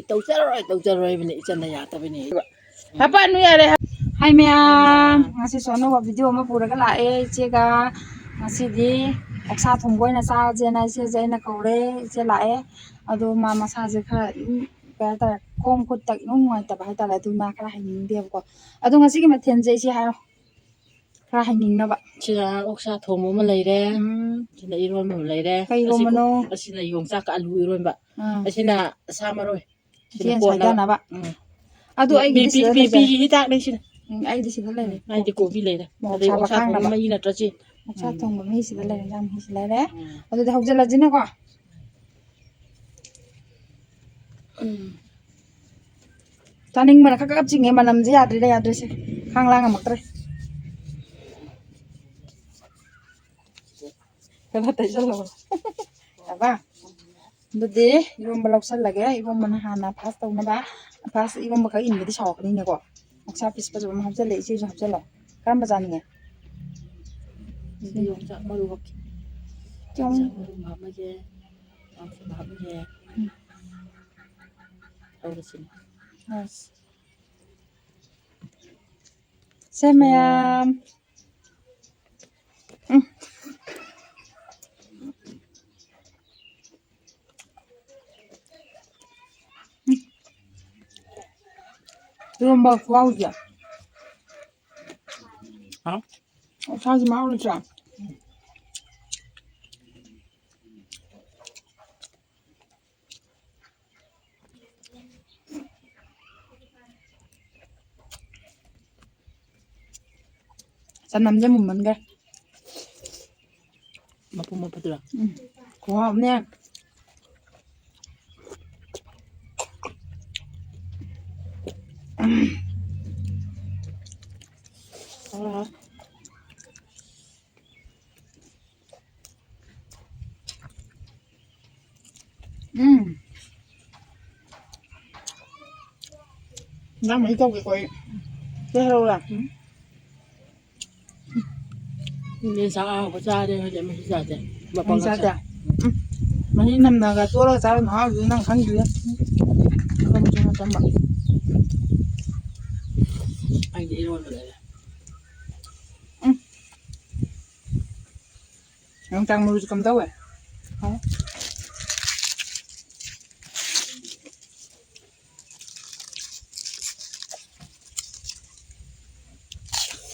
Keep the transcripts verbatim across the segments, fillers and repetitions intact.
ꯇꯧꯖꯔꯣꯏ, ꯇꯧꯖꯔꯣꯏꯕꯅꯦ, ꯏꯆꯟꯅ ꯌꯥꯗꯕꯅꯦ꯫ ꯍꯥꯄꯛꯑꯅꯨ ꯌꯥꯔꯦ꯫ ꯍꯥꯏ ꯃꯌꯥꯝ, ꯉꯁꯤꯁꯨ ꯑꯅꯧꯕ ꯚꯤꯗꯤꯑꯣ ꯑꯃ ꯄꯨꯔꯒ ꯂꯥꯛꯑꯦ ꯏꯆꯦꯒ꯫ ꯉꯁꯤꯗꯤ ꯑꯣꯛꯁꯥ ꯊꯣꯡꯕ ꯑꯣꯏꯅ ꯆꯥꯁꯦꯅ ꯏꯆꯦꯁꯦ ꯑꯩꯅ ꯀꯧꯔꯦ꯫ ꯏꯆꯦ ꯂꯥꯛꯑꯦ꯫ ꯑꯗꯣ ꯃꯥ ꯃꯁꯥꯁꯦ ꯈꯔ, ꯎꯝ, ꯀꯩ ꯍꯥꯏꯇꯥꯔꯦ, ꯈꯣꯡ ꯈꯨꯠꯇ ꯏꯅꯨꯡ ꯅꯨꯡꯉꯥꯏꯇꯕ ꯍꯥꯏꯇꯥꯔꯦ꯫ ꯑꯗꯨ ꯃꯥ ꯈꯔ ꯍꯩꯅꯤꯡꯗꯦꯕꯀꯣ꯫ ꯑꯗꯣ ꯉꯁꯤꯒꯤ ꯃꯊꯦꯜꯁꯦ ꯏꯆꯦ ꯍꯥꯏꯔꯣ꯫ ꯈꯔ ꯍꯩꯅꯤꯡꯅꯕ꯫ ꯁꯤꯗ ꯑꯣꯛꯁꯥ ꯊꯣꯡꯕ ꯑꯃ ꯂꯩꯔꯦ꯫ ꯎꯝ꯫ ꯁꯤꯗ ꯏꯔꯣꯟꯕ ꯑꯃ ꯂꯩꯔꯦ꯫ ꯀꯩ ꯑꯁꯤ ꯏꯔꯣꯟꯕꯅꯣ? ꯑꯁꯤꯅ ꯌꯣꯡꯆꯥꯛꯀ ꯑꯂꯨ ꯏꯔꯣꯟꯕ꯫ ꯑꯥ꯫ ꯑꯁꯤꯅ ꯁꯥ ꯃꯔꯣꯏ꯫ ꯁꯤꯅ ꯏꯆꯦꯅ ꯀꯣꯠꯅꯕ꯫ ꯁꯥꯏꯗꯅꯕ꯫ ꯎꯝ꯫ ꯑꯗꯣ ꯑꯩꯒꯤꯗꯤ ꯕꯤ ꯄꯤ, ꯁꯤꯗ ꯕꯤ ꯄꯤꯒꯤ ꯂꯩꯖꯔꯦ꯫ ꯍꯤꯗꯥꯛꯅꯦ ꯁꯤꯅ꯫ ꯎꯝ, ꯑꯩꯗꯤ ꯁꯤꯗ ꯂꯩꯔꯦ꯫ ꯎꯝ, ꯑꯩꯗꯤ ꯀꯣꯕꯤ ꯂꯩꯔꯦ꯫ ꯃꯣꯔꯣꯛ ꯑꯗꯩ ꯁꯥꯕ ꯑꯣꯛꯁꯥ ꯊꯣꯡꯕ ꯈꯥꯡꯅꯕ꯫ ꯃꯍꯤ ꯅꯠꯇ꯭ꯔꯣ ꯁꯤ? ꯑꯣꯛꯁꯥ ꯎꯝ꯫ ꯊꯣꯡꯕ ꯃꯍꯤ ꯁꯤꯗ ꯂꯩꯔꯦ, ꯏꯟꯖꯥꯡ ꯃꯍꯤ ꯁꯤꯗ ꯂꯩꯔꯦ꯫ ꯎꯝ꯫ ꯑꯗꯨꯗꯤ ꯍꯧꯖꯤꯜꯂꯁꯤꯅꯦꯀꯣ꯫ ꯎꯝ꯫ ꯆꯥꯅꯤꯡꯕꯅ ꯈꯛ ꯈꯛ ꯆꯤꯡꯉꯦ, ꯃꯅꯝꯁꯦ ꯌꯥꯗ꯭ꯔꯦꯗ, ꯌꯥꯗ꯭ꯔꯦꯁꯦ꯫ ꯈꯥꯡ ꯂꯥꯡ ꯉꯝꯃꯛꯇ꯭ꯔꯦ꯫ ꯈꯔ ꯇꯩꯁꯜꯂꯣ꯫ ꯌꯥꯕ? ꯑꯗꯨꯗꯤ ꯏꯔꯣꯝꯕ ꯂꯧꯁꯜꯂꯒꯦ꯫ ꯏꯔꯣꯝꯕꯅ ꯍꯥꯟꯅ ꯐꯥꯁ ꯇꯧꯅꯕ꯫ ꯐꯥꯁ ꯏꯔꯣꯝꯕ ꯈꯔ ꯏꯟꯕꯗꯤ ꯁꯥꯎꯔꯛꯀꯅꯤꯅꯦꯀꯣ꯫ ꯑꯣꯛꯁꯥ ꯄꯤꯁ ꯐꯖꯕ ꯑꯃ ꯍꯥꯞꯆꯜꯂꯦ꯫ ꯏꯆꯦꯁꯨ ꯍꯥꯞꯆꯜꯂꯣ꯫ ꯀꯔꯝꯕ ꯆꯥꯅꯤꯡꯉꯦ? ꯑꯗꯨꯗꯤ ꯌꯣꯡꯆꯥꯛ ꯃꯔꯨ ꯍꯥꯞꯀꯦ꯫ ꯌꯣꯡ- ꯌꯣꯡꯆꯥꯛ ꯃꯔꯨ ꯑꯃ ꯍꯥꯞꯂꯒꯦ꯫ ꯌꯣꯡꯆꯥꯛ ꯍꯥꯞꯂꯒꯦ꯫ ꯎꯝ꯫ ꯇꯧꯔꯁꯤꯅꯦ꯫ ꯑꯁ꯫ ꯁꯦ ꯃꯌꯥꯝ꯫ ꯎꯝ꯫ ꯏꯔꯣꯝꯕ ꯈꯨꯍꯥꯎꯁꯦ꯫ ꯍꯥꯎ꯫ ꯑꯣꯛꯁꯥꯁꯦ ꯃꯍꯥꯎ ꯂꯩꯇ꯭ꯔꯥ? ꯆꯅꯝꯁꯦ ꯃꯨꯟꯃꯟꯈ꯭ꯔꯦ꯫ ꯃꯄꯨꯝ ꯃꯄꯨꯝꯗꯨꯔꯣ? ꯎꯝ꯫ ꯈꯨꯍꯥꯎ ꯑꯃꯅꯦ꯫ ꯎꯝ꯫ ꯎꯝ꯫ ꯏꯟꯖꯥꯡ ꯃꯍꯤ ꯇꯧꯒꯦꯀꯣ ꯑꯩ꯫ ꯁꯤ ꯍꯩꯔꯧꯔꯥ? ꯎꯝ꯫ ꯃꯤ ꯆꯥꯛ ꯑꯍꯥꯎꯕ ꯆꯥꯔꯦ, ꯍꯧꯖꯤꯛ ꯃꯍꯤ ꯆꯥꯗꯦ꯫ ꯃꯄꯪ ꯃꯍꯤ ꯆꯥꯗꯦ? ꯆꯥ-, ꯎꯝ꯫ ꯃꯍꯤ ꯅꯝꯅꯒ ꯇꯣꯠꯂꯒ ꯆꯥꯕꯒꯤ ꯃꯍꯥꯎꯗꯨꯗꯤ ꯅꯪ ꯈꯪꯗ꯭ꯔꯤꯌꯦ꯫ ꯑꯆꯝꯕ꯫ ꯑꯩꯗꯤ ꯏꯔꯣꯟꯕ ꯂꯩꯔꯦ꯫ ꯎꯝ꯫ ꯌꯣꯡꯆꯥꯛ ꯃꯔꯨꯁꯦ ꯀꯝꯗꯧꯋꯦ? ꯍꯥꯎ꯫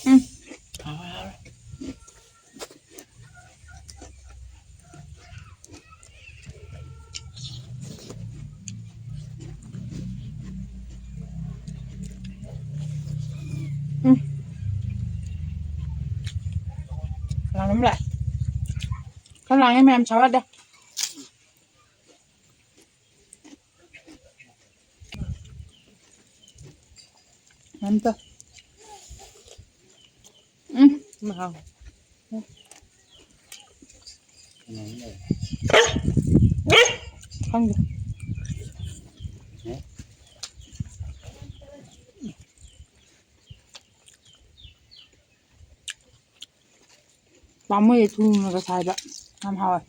ꯎꯝ꯫ ꯍꯥꯎꯔꯦ, ꯍꯥꯎꯔꯦ꯫ ꯎꯝ꯫ ꯀꯅꯥꯅꯣꯝ ꯂꯥꯛꯑꯦ꯫ ꯈꯔ ꯂꯥꯡꯉꯦ ꯃꯌꯥꯝ ꯁꯥꯎ ꯌꯥꯗꯦ꯫ ꯑꯝꯇ꯫ ꯎꯝ꯫ ꯃꯍꯥꯎ꯫ ꯈꯪꯗꯦ꯫ ꯄꯥꯝꯃꯨꯏꯌꯦ ꯊꯨꯝꯒ ꯁꯥꯏꯕ꯫ ꯌꯥꯝ ꯍꯥꯎꯋꯦ꯫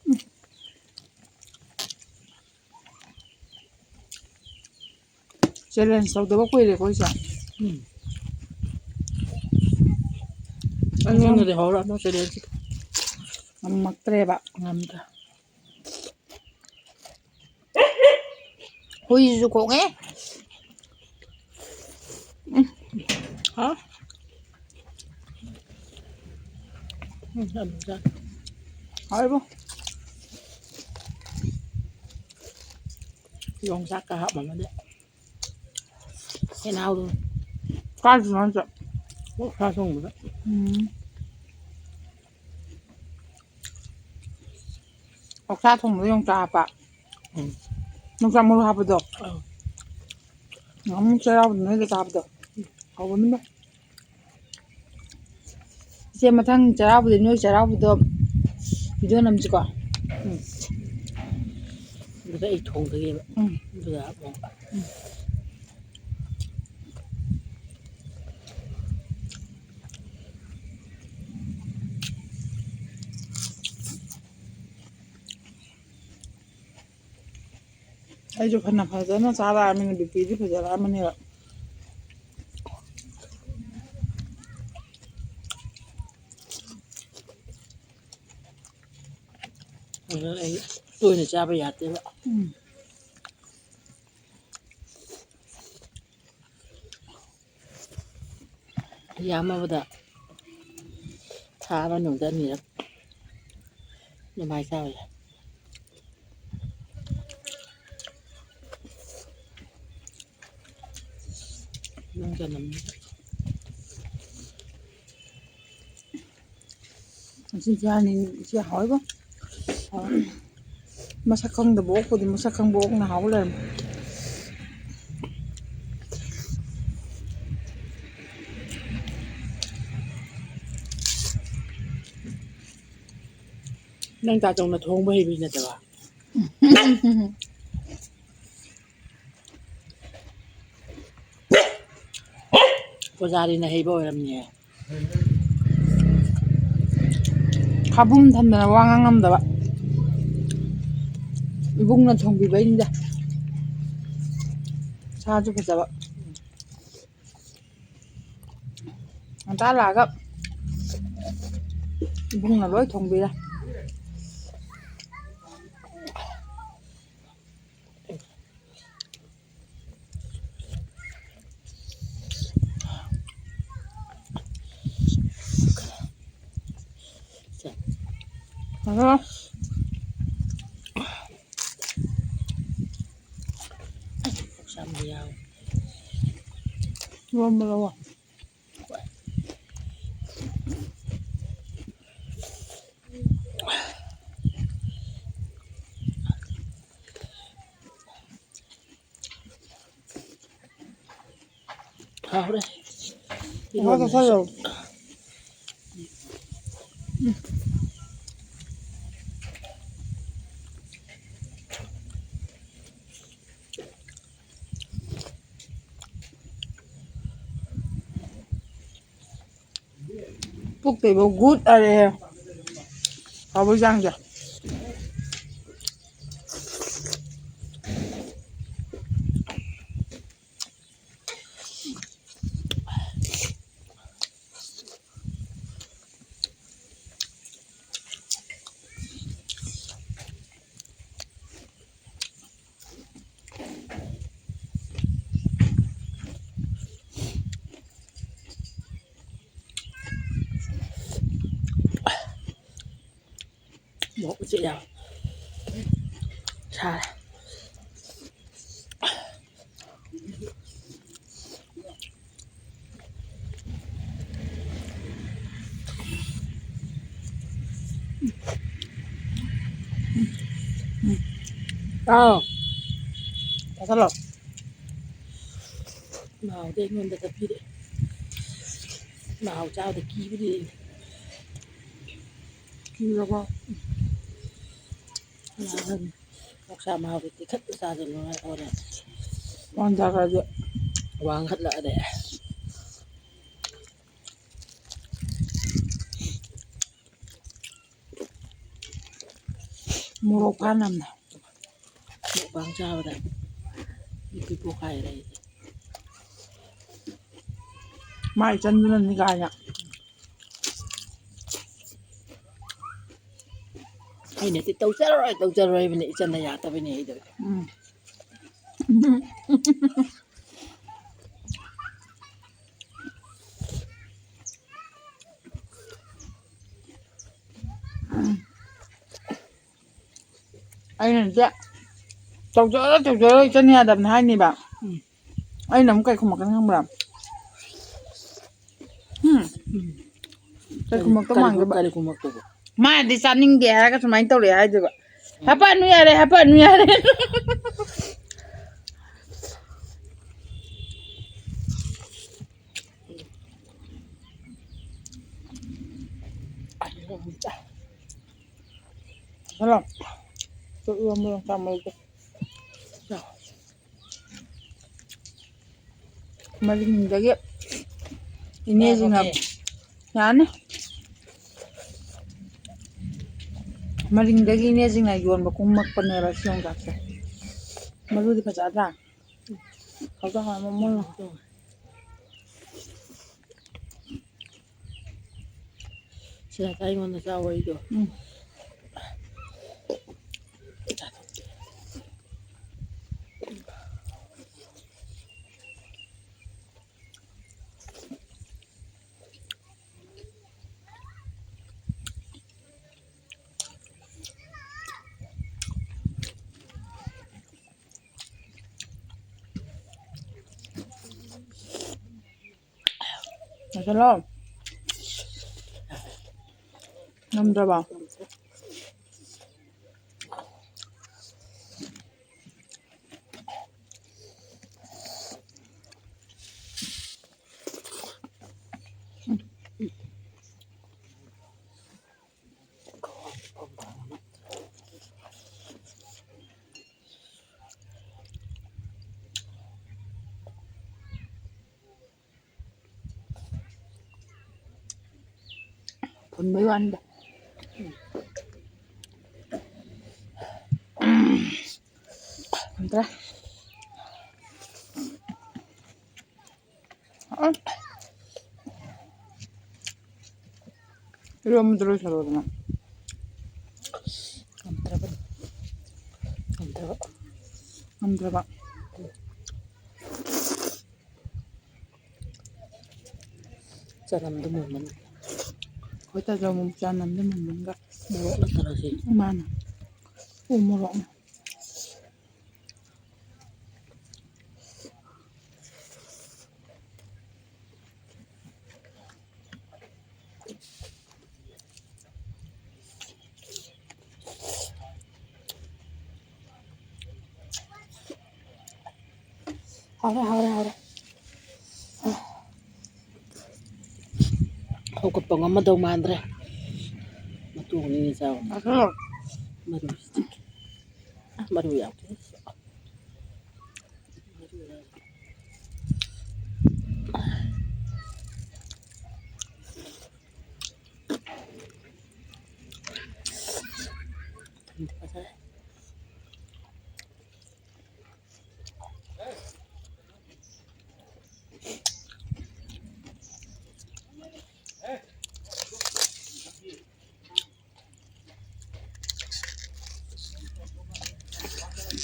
ꯎꯝ꯫ Challenge ꯇꯧꯗꯕ ꯀꯨꯏꯔꯦꯀꯣ ꯑꯩꯁꯦ꯫ ꯎꯝ꯫ ꯑꯩꯉꯣꯟꯗꯗꯤ ꯍꯧꯔꯛꯑꯅꯨ challenge꯫ ꯉꯝꯃꯛꯇ꯭ꯔꯦꯕ꯫ ꯉꯝꯗ꯭ꯔꯦ꯫ ꯍꯨꯏꯁꯤꯁꯨ ꯈꯣꯡꯉꯦ꯫ ꯎꯝ꯫ ꯍꯥ? ꯎꯝ, ꯌꯥꯝ ꯆꯥꯏ꯫ ꯍꯥꯎꯋꯦꯕꯣ꯫ ꯌꯣꯡꯆꯥꯛꯀ ꯍꯥꯞꯄꯝꯃꯗꯤ꯫ ꯍꯦꯟꯅ ꯍꯥꯎꯗꯧꯅꯤ꯫ ꯀꯥꯏꯗꯅꯣ ꯍꯥꯏꯁꯦ? ꯑꯣꯛꯁꯥ ꯊꯣꯡꯕꯗ꯫ ꯎꯝ꯫ ꯑꯣꯛꯁꯥ ꯊꯣꯡꯕꯗ ꯌꯣꯡꯆꯥꯛ ꯍꯥꯞꯄ? ꯎꯝ꯫ ꯌꯣꯡꯆꯥꯛ ꯃꯔꯨ ꯍꯥꯞꯄꯗꯣ? ꯑꯧ꯫ ꯅꯍꯥꯟꯃꯨꯛ ꯆꯩꯔꯥꯎꯕꯗ ꯅꯣꯏꯗ ꯆꯥꯕꯗꯣ꯫ ꯍꯥꯎꯕꯅꯤꯅꯦ꯫ ꯏꯆꯦ, ꯃꯊꯪ ꯆꯩꯔꯥꯎꯕꯗꯤ ꯅꯣꯏ ꯆꯩꯔꯥꯎꯕꯗꯣ video ꯅꯝꯁꯤꯀꯣ꯫ ꯎꯝ꯫ ꯑꯗꯨꯗ ꯑꯩ ꯊꯣꯡꯗꯣꯏꯅꯦꯕ꯫ ꯎꯝ꯫ ꯑꯗꯨꯗ ꯑꯃꯨꯛ꯫ ꯎꯝ꯫ ꯑꯩꯁꯨ ꯐꯅ ꯐꯖꯅ ꯆꯥꯔꯛꯑꯃꯤꯅ ꯕꯤ ꯄꯤꯗꯤ ꯐꯖꯔꯛꯑꯃꯅꯦꯕ꯫ ꯑꯗꯨꯅ ꯑꯩ ꯇꯣꯏꯅ ꯆꯥꯕ ꯌꯥꯗꯦꯕ꯫ ꯎꯝ꯫ ꯌꯥꯝꯃꯕꯗ ꯊꯥ ꯑꯃ ꯃꯅꯨꯡꯗ ꯑꯅꯤꯔꯛ ꯑꯗꯨꯃꯥꯏꯅ ꯆꯥꯕ ꯌꯥꯏ꯫ ꯅꯪ ꯆꯅꯝ꯫ ꯉꯁꯤ ꯆꯥꯅꯤꯡꯉꯤ꯫ ꯏꯆꯦ ꯍꯥꯎꯋꯤꯕꯣ꯫ ꯃꯁꯛ ꯈꯪꯗꯕ ꯑꯣꯛꯄꯨꯗꯤ ꯃꯁꯛ ꯈꯪꯕ ꯑꯣꯛꯅ ꯍꯥꯎ ꯂꯩꯔꯝꯃꯦ꯫ ꯅꯪ ꯇꯥꯆꯧꯅ ꯊꯣꯡꯕ ꯍꯩꯕꯩ ꯅꯠꯇꯕ꯫ ꯄꯨꯖꯥꯔꯤꯅ ꯍꯩꯕ ꯑꯣꯏꯔꯝꯅꯤꯌꯦ꯫ ꯈꯥꯕꯨꯝ ꯊꯝꯗꯅ ꯋꯥ ꯉꯥꯡ ꯉꯝꯗꯕ ꯏꯕꯨꯡꯅ ꯊꯣꯡꯕꯤꯕꯩꯅꯤꯗ꯫ ꯁꯥꯁꯨ ꯐꯖꯕ꯫ ꯉꯟꯇꯥ ꯂꯥꯛꯑꯒ ꯏꯕꯨꯡꯅ ꯂꯣꯏ ꯊꯣꯡꯕꯤꯔꯦ꯫ ꯍꯜꯂꯣ꯫ ꯆꯥꯝꯃ ꯌꯥꯎ꯫ ꯏꯔꯣꯟꯕ ꯂꯧꯔꯣ꯫ ꯍꯥꯎꯔꯦ꯫ ꯏꯔꯣꯟꯕꯁꯨ꯫ ꯆꯥꯁꯜꯂꯣ꯫ ꯄꯨꯛꯇꯩꯕꯧ ꯒꯨꯠ ꯑꯔꯦ꯫ ꯍꯥꯎꯕꯩ ꯆꯥꯡꯁꯦ꯫ ꯃꯣꯔꯣꯛ ꯃꯆꯦꯠ ꯌꯥꯝ ꯁꯥꯔꯦ꯫ ꯑꯥꯎ꯫ ꯆꯥꯁꯜꯂꯣ꯫ ꯃꯥꯎꯗꯤ ꯑꯩꯉꯣꯟꯗ ꯀꯞꯄꯤꯔꯛꯑꯦ꯫ ꯃꯥꯎ ꯆꯥꯕꯗ ꯀꯤꯕꯗꯤ ꯑꯩꯅ꯫ ꯀꯤꯔꯕꯣ? ꯃꯥꯎ ꯑꯣꯛꯁꯥ ꯃꯍꯥꯎꯗꯤ ꯇꯤꯈꯠꯇ ꯆꯥꯁꯤꯜꯂꯨ ꯍꯥꯏ ꯍꯣꯔꯦꯟ꯫ ꯋꯥꯟꯊꯈ꯭ꯔꯗꯤ꯫ ꯋꯥꯡꯈꯠꯂꯛꯑꯗꯤ꯫ ꯃꯣꯔꯣꯛ ꯐꯥꯅꯝꯅꯦ꯫ ꯃꯨꯛꯕꯥꯡ ꯆꯥꯕꯗ ꯕꯤꯄꯤ ꯄꯣꯛꯈꯥꯏꯔꯦ ꯑꯩꯗꯤ꯫ ꯃꯥꯏ ꯆꯟꯗꯨꯅꯅꯤ ꯀꯥꯏꯅ꯫ ꯑꯩꯅꯗꯤ ꯇꯧꯖꯔꯣꯏ, ꯇꯧꯖꯔꯣꯏ ꯍꯥꯏꯕꯅꯤ, ꯏꯆꯟꯅ ꯌꯥꯗꯕꯅꯤ ꯑꯩꯗꯣ꯫ ꯎꯝ꯫ ꯑꯩꯅꯗꯤ ꯇꯧꯖꯔꯣꯏ, ꯇꯧꯖꯔꯣꯏ, ꯏꯆꯟ ꯌꯥꯗꯕꯅꯤ ꯍꯥꯏꯅꯦꯕ꯫ ꯎꯝ꯫ ꯑꯩꯅ ꯑꯃꯨꯛ ꯀꯩ ꯈꯨꯝꯃꯛꯀꯅꯤ ꯈꯪꯕ꯭ꯔꯥ? ꯎꯝ꯫ ꯎꯝ꯫ ꯀꯩ ꯈꯨꯝꯃꯛꯇꯧ ꯀꯔꯤ, ꯃꯥꯟꯒꯦꯕ? ꯀꯔꯤ ꯈꯨꯝꯃꯛꯇꯧꯕ? ꯃꯥꯅꯗꯤ ꯆꯥꯅꯤꯡꯗꯦ ꯍꯥꯏꯔꯒ ꯁꯨꯃꯥꯏꯅ ꯇꯧꯔꯛꯑꯦ ꯍꯥꯏꯗꯣꯏꯕ꯫ ꯎꯝ꯫ "ꯍꯥꯄꯛꯑꯅꯨ ꯌꯥꯔꯦ, ꯍꯥꯄꯛꯑꯅꯨ ꯌꯥꯔꯦ"꯫ ꯍꯜꯂꯣ꯫ ꯆꯥꯛ ꯏꯔꯣꯝꯕ ꯌꯣꯡꯆꯥꯛ ꯃꯔꯨꯗꯣ꯫ ꯆꯥꯎ꯫ ꯃꯔꯤꯡꯗꯒꯤ ꯏꯅꯦꯁꯤꯡꯅ, ꯌꯥꯔꯦ꯫ ꯌꯥꯅꯤ꯫ ꯃꯔꯤꯡꯗꯒꯤ ꯏꯅꯦꯁꯤꯡꯅ ꯌꯣꯟꯕ ꯀꯨꯝꯃꯛꯄꯅꯦꯕ ꯁꯤ ꯌꯣꯡꯆꯥꯛꯁꯦ꯫ ꯃꯔꯨꯗꯤ ꯐꯖꯗ꯭ꯔꯥ? ꯍꯥꯎꯗꯧ ꯃꯥꯜꯂꯦ ꯃꯣꯃꯣ꯫ ꯁꯤꯗ ꯑꯩꯉꯣꯟꯗ ꯆꯥꯎ ꯑꯩꯗꯣ꯫ ꯎꯝ꯫ ꯆꯥꯁꯜꯂꯣ꯫ ꯉꯝꯗ꯭ꯔꯕꯣ? ꯐꯨꯟꯕꯩ ꯋꯥꯅꯤꯗ꯫ ꯐꯨꯟꯗ꯭ꯔꯦ꯫ ꯑ꯫ ꯏꯔꯣꯝꯕꯗꯣ ꯂꯣꯏꯁꯜꯂꯣꯗꯅ꯫ ꯉꯝꯗ꯭ꯔꯕꯅꯤ꯫ ꯉꯝꯗ꯭ꯔꯕ꯫ ꯉꯝꯗ꯭ꯔꯕ꯫ ꯆꯅꯝꯗꯣ ꯃꯨꯟꯕꯅꯤ꯫ ꯍꯣꯏ, ꯇꯥꯖꯧ, ꯆꯅꯝꯗꯣ ꯃꯨꯟꯕꯅꯤꯒ꯫ ꯃꯣꯔꯣꯛ ꯅꯠꯇꯔꯣ ꯁꯤ? ꯃꯥꯅ꯫ ꯎ ꯃꯣꯔꯣꯛꯅ꯫ ꯍꯥꯎꯔꯦ, ꯍꯥꯎꯔꯦ, ꯍꯥꯎꯔꯦ꯫ ꯍꯧꯒꯠꯄ ꯉꯝꯃꯗꯧ ꯃꯥꯟꯗ꯭ꯔꯦ꯫ ꯃꯇꯣꯡ ꯑꯅꯤꯅꯤ ꯆꯥꯕ꯫ ꯑꯗꯣ ꯃꯔꯨꯁꯤꯗꯤ꯫ ꯑ, ꯃꯔꯨ ꯌꯥꯎꯗꯦ꯫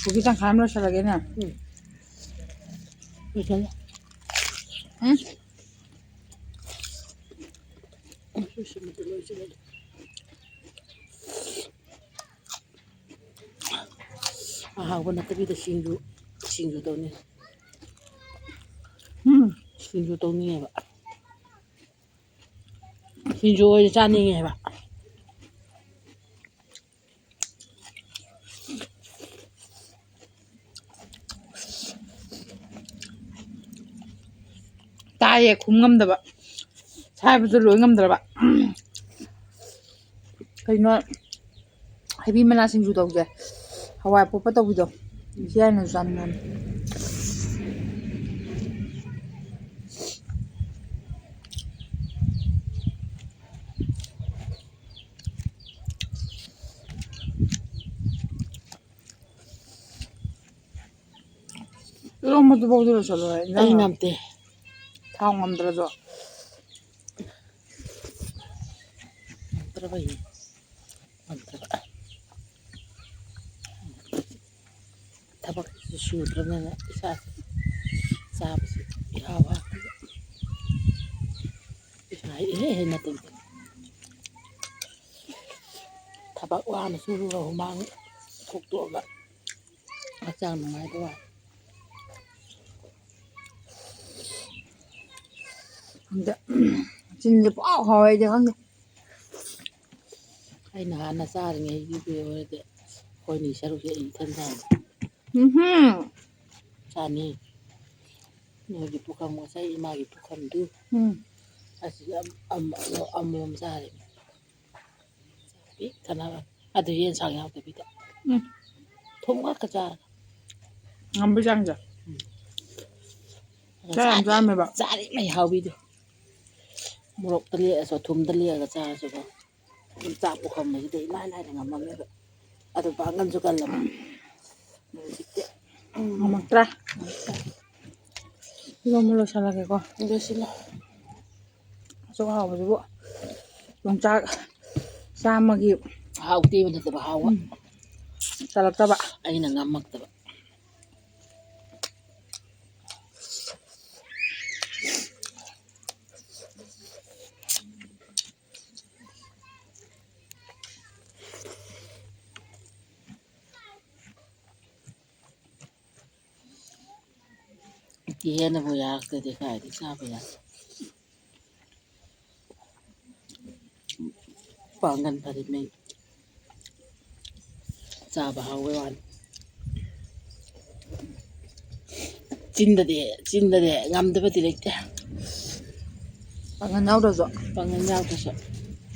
ꯀꯣꯕꯤ ꯇꯪꯈꯥꯏ ꯑꯃ ꯂꯣꯏꯁꯤꯜꯂꯒꯦꯅꯦ꯫ ꯎꯝ꯫ ꯂꯣꯏꯁꯜꯂꯦ꯫ ꯎꯝ꯫ ꯑꯍꯥꯎꯕ ꯅꯠꯇꯕꯤꯗ ꯁꯤꯡꯖꯨ, ꯁꯤꯡꯖꯨ ꯇꯧꯅꯤ꯫ ꯎꯝ꯫ ꯁꯤꯡꯖꯨ ꯇꯧꯅꯤꯡꯉꯦꯕ꯫ ꯁꯤꯡꯖꯨ ꯑꯣꯏꯅ ꯆꯥꯅꯤꯡꯉꯦ ꯍꯥꯏꯕ꯫ ꯇꯥꯏꯌꯦ, ꯈꯨꯝ ꯉꯝꯗꯕ, ꯁꯥꯏꯕꯁꯨ ꯂꯣꯏ ꯉꯝꯗ꯭ꯔꯕ꯫ ꯀꯩꯅꯣ, ꯍꯩꯕꯤ ꯃꯅꯥ ꯁꯤꯡꯖꯨ ꯇꯧꯁꯦ꯫ ꯍꯋꯥꯏ ꯑꯄꯣꯞꯄ ꯇꯧꯕꯤꯗꯣ, ꯏꯆꯦ ꯌꯥꯏꯅꯁꯨ ꯆꯥꯅꯤꯡꯉꯝꯅꯤ꯫ ꯏꯔꯣꯝꯕꯗꯨꯐꯥꯎꯗꯤ ꯂꯣꯏꯁꯤꯜꯂꯣ, ꯏꯟꯖꯥꯡ ꯌꯥꯝꯗꯦ꯫ ꯊꯥꯎ ꯉꯝꯗ꯭ꯔꯁꯨ꯫ ꯉꯝꯗ꯭ꯔꯕ ꯌꯦ꯫ ꯉꯝꯗ꯭ꯔꯕ꯫ ꯊꯕꯛꯁꯨ ꯁꯨꯗ꯭ꯔꯕꯅꯤꯅ ꯏꯁꯥ ꯆꯥꯕꯁꯨ ꯏꯍꯥꯎ ꯍꯥꯎꯇꯦ꯫ ꯏꯁꯥ ꯏꯍꯦ ꯍꯦꯟꯅ ꯇꯧꯗꯦ꯫ ꯊꯕꯛ ꯋꯥꯅ ꯁꯨꯔꯨꯔ ꯍꯨꯃꯥꯡ ꯊꯣꯛꯇꯣꯛꯑꯒ ꯍꯛꯆꯥꯡ ꯅꯨꯡꯉꯥꯏꯕ ꯋꯥꯏ꯫ ꯈꯪꯗꯦ꯫ ꯆꯤꯟꯁꯦ ꯄꯨꯡꯍꯥꯎ ꯍꯥꯎꯋꯦ ꯑꯩꯗꯤ ꯈꯪꯗꯦ꯫ ꯑꯩꯅ ꯍꯥꯟꯅ ꯆꯥꯔꯤꯉꯩꯒꯤꯗꯤ ꯑꯣꯏꯔꯗꯤ ꯑꯩꯈꯣꯏꯅꯤ ꯁꯔꯨꯛꯁꯦ ꯑꯩ ꯏꯊꯟ ꯆꯥꯅꯤ꯫ ꯎꯝꯍꯨꯝ꯫ ꯆꯥꯅꯤ꯫ ꯅꯣꯏꯒꯤ ꯄꯨꯈꯝ ꯉꯁꯥꯏ ꯏꯃꯥꯒꯤ ꯄꯨꯈꯝꯗꯨ꯫ ꯎꯝ꯫ ꯑꯁꯤꯗ ꯑꯃ, ꯑꯃ, ꯑꯃꯃꯝ ꯆꯥꯔꯦ꯫ ꯄꯤꯛ ꯊꯟꯅꯕ꯫ ꯑꯗꯨ ꯌꯦꯟꯁꯥꯡ ꯌꯥꯎꯗꯕꯤꯗ꯫ ꯎꯝ꯫ ꯊꯨꯝ ꯉꯥꯛꯇ ꯆꯥꯔꯒ꯫ ꯉꯝꯕꯩ ꯆꯥꯡꯁꯦ꯫ ꯎꯝ꯫ ꯆꯥ ꯌꯥꯝ ꯆꯥꯔꯝꯃꯦꯕ꯫ ꯆꯥꯔꯤꯉꯩ ꯍꯥꯎꯕꯤꯗꯣ꯫ ꯃꯣꯔꯣꯛꯇ ꯂꯦꯛꯑꯁꯨ, ꯊꯨꯝꯗ ꯂꯦꯛꯑꯒ ꯆꯥꯔꯁꯨꯀꯣ꯫ ꯑꯗꯨꯝ ꯆꯥꯛ ꯄꯨꯈꯝ ꯑꯁꯤꯗ ꯏꯂꯥꯏ ꯂꯥꯏꯅ ꯉꯝꯃꯝꯃꯦꯕ꯫ ꯑꯗꯨ ꯄꯥꯡꯒꯜꯁꯨ ꯀꯜꯂꯕ꯫ ꯍꯧꯖꯤꯛꯇꯤ ꯉꯝꯃꯛꯇ꯭ꯔꯦ꯫ ꯏꯔꯣꯝꯕ ꯂꯣꯏꯁꯜꯂꯒꯦꯀꯣ꯫ ꯂꯣꯏꯁꯤꯜꯂꯣ꯫ ꯑꯁꯨꯛ ꯍꯥꯎꯕꯁꯤꯕꯨ ꯌꯣꯡꯆꯥꯛ ꯆꯥꯝꯃꯒꯤ ꯍꯥꯎꯇꯦꯕ ꯅꯠꯇꯕ, ꯍꯥꯎꯕ꯫ ꯎꯝ꯫ ꯆꯜꯂꯛꯇꯕ꯫ ꯑꯩꯅ ꯉꯝꯃꯛꯇꯕ꯫ ꯏꯍꯦꯟꯅꯕꯨ ꯌꯥꯔꯛꯇ꯭ꯔꯗꯤ ꯀꯥꯏꯗꯤ ꯆꯥꯕ ꯌꯥꯏ꯫ ꯄꯥꯡꯒꯟ ꯐꯔꯤꯃꯩ ꯆꯥꯕ ꯍꯥꯎꯕꯩ ꯋꯥꯅꯤ꯫ ꯆꯤꯟꯗꯗꯤ, ꯆꯤꯟꯗꯗꯤ ꯉꯝꯗꯕꯗꯤ ꯂꯩꯇꯦ꯫ ꯄꯥꯡꯒꯟ ꯌꯥꯎꯗ꯭ꯔꯁꯨ꯫ ꯄꯥꯡꯒꯟ ꯌꯥꯎꯗ꯭ꯔꯁꯨ꯫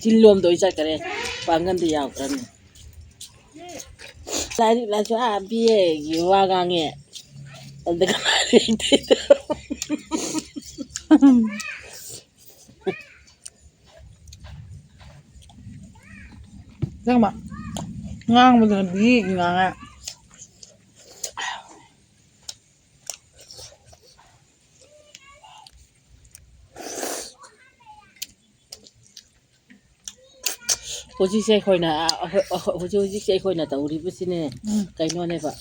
ꯆꯤꯟ ꯂꯣꯝꯗ ꯑꯣꯏ ꯆꯠꯈꯔꯦ꯫ ꯄꯥꯡꯒꯟꯗꯤ ꯌꯥꯎꯗ꯭ꯔꯅꯤ꯫ ꯂꯥꯏꯔꯤꯛ ꯂꯥꯏꯁꯨ ꯑꯥ ꯕꯤ ꯑꯦꯒꯤ ꯋꯥ ꯉꯥꯡꯉꯦ꯫ ꯑꯗ ꯀꯃꯥꯏꯅ ꯂꯩꯗꯣꯏꯅꯣ? ꯑꯁꯦꯡꯕ꯫ ꯉꯥꯡꯕꯗꯨꯅ ꯕꯤ ꯉꯥꯡꯉꯦ꯫ ꯍꯧꯖꯤꯛꯁꯦ ꯑꯩꯈꯣꯏꯅ, ꯑ, ꯑ, ꯍꯧꯖꯤꯛ ꯍꯧꯖꯤꯛꯁꯦ ꯑꯩꯈꯣꯏꯅ ꯇꯧꯔꯤꯕꯁꯤꯅꯦ, ꯎꯝ꯫ ꯀꯩꯅꯣꯅꯦꯕ꯫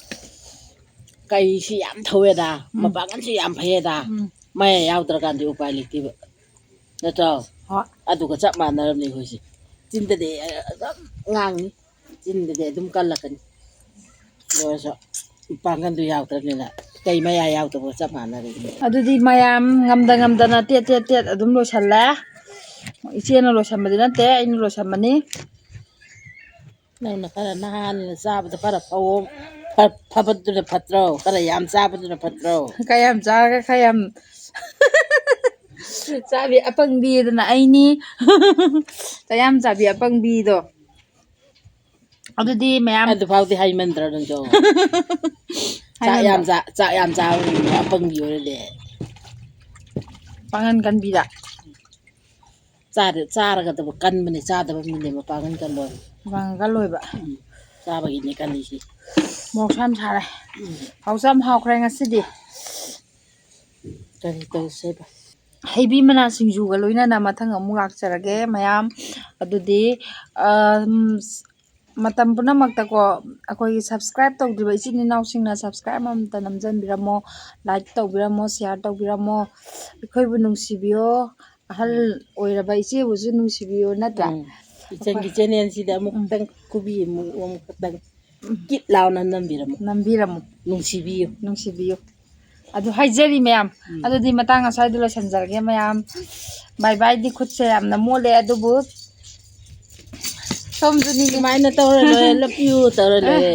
ꯀꯩꯁꯤ ꯌꯥꯝ ꯊꯧꯋꯦꯗ, ꯎꯝ꯫ ꯃꯄꯥꯡꯒꯜꯁꯤ ꯌꯥꯝ ꯐꯩꯌꯦꯗ꯫ ꯎꯝ꯫ ꯃꯌꯥ ꯌꯥꯎꯗ꯭ꯔꯀꯥꯟꯗꯤ ꯎꯄꯥꯏ ꯂꯩꯇꯦꯕ꯫ ꯅꯠꯇ꯭ꯔꯣ? ꯍꯣꯏ꯫ ꯑꯗꯨꯒ ꯆꯞ ꯃꯥꯟꯅꯔꯕꯅꯤ ꯑꯩꯈꯣꯏꯁꯦ꯫ ꯆꯤꯟꯗꯗꯤ ꯑꯗꯨꯝ ꯉꯥꯡꯅꯤ, ꯆꯤꯟꯗꯗꯤ ꯑꯗꯨꯝ ꯀꯜꯂꯛꯀꯅꯤ꯫ ꯑꯗꯨ ꯑꯣꯏꯔꯁꯨ ꯄꯥꯡꯒꯜꯗꯨ ꯌꯥꯎꯗ꯭ꯔꯕꯅꯤꯅ ꯀꯩ ꯃꯌꯥ ꯌꯥꯎꯗꯕꯒ ꯆꯞ ꯃꯥꯟꯅꯔꯦ꯫ ꯑꯗꯨꯗꯤ ꯃꯌꯥꯝ ꯉꯝꯗ ꯉꯝꯗꯅ ꯇꯦꯠ ꯇꯦꯠ ꯇꯦꯠ ꯑꯗꯨꯝ ꯂꯣꯏꯁꯜꯂꯦ꯫ ꯏꯆꯦꯅ ꯂꯣꯏꯁꯟꯕꯗꯤ ꯅꯠꯇꯦ, ꯑꯩꯅ ꯂꯣꯏꯁꯟꯕꯅꯤ꯫ ꯅꯪꯅ ꯈꯔ ꯅꯍꯥꯅꯤꯅ ꯆꯥꯕꯗ ꯈꯔ ꯐꯧ-, ꯐ-, ꯐꯕꯗꯨꯅ ꯐꯠꯇ꯭ꯔꯣ? ꯈꯔ ꯌꯥꯝ ꯆꯥꯕꯗꯨꯅ ꯐꯠꯇ꯭ꯔꯣ? ꯈꯔ ꯌꯥꯝ ꯆꯥꯔꯒ ꯈꯔ ꯌꯥꯝ ꯆꯥꯕꯤ ꯑꯄꯪꯕꯤ ꯑꯗꯨꯅ ꯑꯩꯅꯤ꯫ ꯈꯔ ꯌꯥꯝ ꯆꯥꯕꯤ ꯑꯄꯪꯕꯤꯗꯣ꯫ ꯑꯗꯨꯗꯤ ꯃꯌꯥꯝ ꯑꯗꯨꯐꯥꯎꯗꯤ ꯍꯥꯏꯃꯟꯗ꯭ꯔꯣ ꯅꯪꯁꯨ? ꯆꯥꯛ ꯌꯥꯝ ꯍꯥꯏꯃꯟꯕ꯫ ꯆꯥ-, ꯆꯥꯛ ꯌꯥꯝ ꯆꯥꯕ ꯃꯤꯗꯣ ꯑꯄꯪꯕꯤ ꯑꯣꯏꯔꯗꯤ꯫ ꯄꯥꯡꯒꯟ ꯀꯟꯕꯤꯗ꯫ ꯆꯥꯗ-, ꯆꯥꯔꯒꯗꯕ ꯀꯟꯕꯅꯦ, ꯆꯥꯗꯕ ꯃꯤꯅꯦ ꯃꯄꯥꯡꯒꯜ ꯀꯟꯕ꯫ ꯃꯄꯥꯡꯒꯜ ꯀꯜꯂꯣꯏꯕ꯫ ꯎꯝ, ꯆꯥꯕꯒꯤꯅꯦ ꯀꯜꯂꯤꯁꯤ꯫ ꯃꯣꯔꯣꯛꯁꯨ ꯌꯥꯝ ꯁꯥꯔꯦ꯫ ꯎꯝ꯫ ꯍꯥꯎꯁꯨ ꯌꯥꯝ ꯍꯥꯎꯈ꯭ꯔꯦ ꯉꯁꯤꯗꯤ꯫ ꯀꯔꯤ ꯇꯧꯁꯦꯕ? ꯍꯩꯕꯤ ꯃꯅꯥ ꯁꯤꯡꯖꯨꯒ ꯂꯣꯏꯅꯅ ꯃꯊꯪ ꯑꯃꯨꯛ ꯂꯥꯛꯆꯔꯒꯦ ꯃꯌꯥꯝ꯫ ꯑꯗꯨꯗꯤ, ꯑꯝ, ꯃꯇꯝ ꯄꯨꯝꯅꯃꯛꯇꯀꯣ ꯑꯩꯈꯣꯏꯒꯤ subscribe ꯇꯧꯗ꯭ꯔꯤꯕ ꯏꯆꯤꯟ ꯏꯅꯥꯎꯁꯤꯡꯅ subscribe ꯑꯃꯃꯝꯇ ꯅꯝꯖꯟꯕꯤꯔꯝꯃꯣ, like ꯇꯧꯕꯤꯔꯝꯃꯣ, share ꯇꯧꯕꯤꯔꯝꯃꯣ꯫ ꯑꯩꯈꯣꯏꯕꯨ ꯅꯨꯡꯁꯤꯕꯤꯌꯣ, ꯑꯍꯜ ꯎꯝ꯫ ꯑꯣꯏꯔꯕ ꯏꯆꯦꯕꯨꯁꯨ ꯅꯨꯡꯁꯤꯕꯤꯌꯣ, ꯅꯠꯇ꯭ꯔꯥ? ꯎꯝ꯫ ꯏꯆꯟꯒꯤ ꯑꯩꯈꯣꯏ channelꯁꯤꯗ ꯎꯝ꯫ ꯑꯃꯨꯛꯇꯪ ꯈꯨꯕꯤ ꯑꯃꯨꯛ, ꯑꯃꯨꯛꯇꯪ ꯎꯝ꯫ ꯀꯤꯠ ꯂꯥꯎꯅ ꯅꯝꯕꯤꯔꯝꯃꯨ꯫ ꯅꯝꯕꯤꯔꯝꯃꯨ꯫ ꯅꯨꯡꯁꯤꯕꯤꯌꯨ꯫ ꯅꯨꯡꯁꯤꯕꯤꯌꯨ꯫ ꯑꯗꯨ ꯍꯥꯏꯖꯔꯤ ꯃꯌꯥꯝ꯫ ꯎꯝ꯫ ꯑꯗꯨꯗꯤ ꯃꯇꯥꯡ ꯑꯁ꯭ꯋꯥꯏꯗ ꯂꯣꯏꯁꯤꯟꯖꯔꯒꯦ ꯃꯌꯥꯝ꯫ Bye bye ꯗꯤ ꯈꯨꯠꯁꯦ ꯌꯥꯝꯅ ꯃꯣꯠꯂꯦ, ꯑꯗꯨꯕꯨ ꯁꯣꯝꯁꯨꯅꯤꯅꯦ꯫ ꯁꯨꯃꯥꯏꯅ ꯇꯧꯔ ꯂꯣꯏꯔꯦ, love you ꯇꯧꯔ ꯂꯣꯏꯔꯦ꯫